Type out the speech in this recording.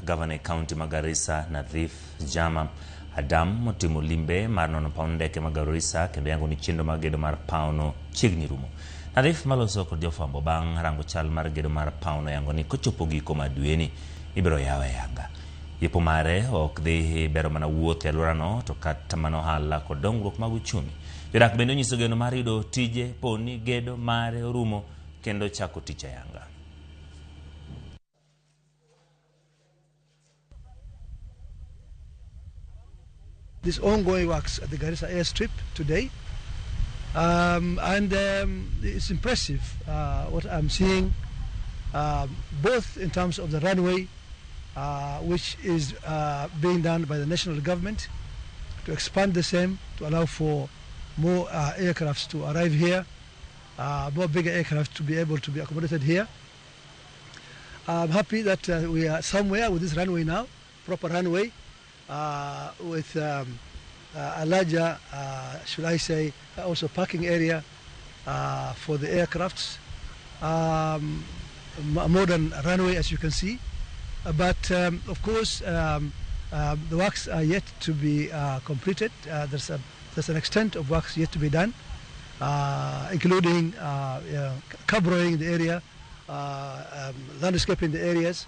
Gavana e kaunti ma Garissa Nadhif Jama Adam otimo limbe mar nono paw ndeke ma Garissa kendo yango ni chenro mag gedo mar pawno chiegni rumo. Nadhif maloso kod jofwambo bang' rango chal mar gedo mar pawno yango ni kochopo giko mar dweni ibiro yawe ayanga. Yepo mare ok dhi bero mana wuoth e alworano to kata mana ohala kod dongruok mag uchumi. Jodak bende onyiso geno mar yudo tije poni gedo mare orumo kendo chako tich ayanga. This ongoing works at the Garissa airstrip today. And it's impressive what I'm seeing, both in terms of the runway, which is being done by the national government to expand the same, to allow for more aircrafts to arrive here, more bigger aircraft to be able to be accommodated here. I'm happy that we are somewhere with this runway now, proper runway, with a larger, should I say, also parking area for the aircrafts. A modern runway, as you can see. But of course, the works are yet to be completed. There's an extent of works yet to be done, including covering the area, landscaping the areas.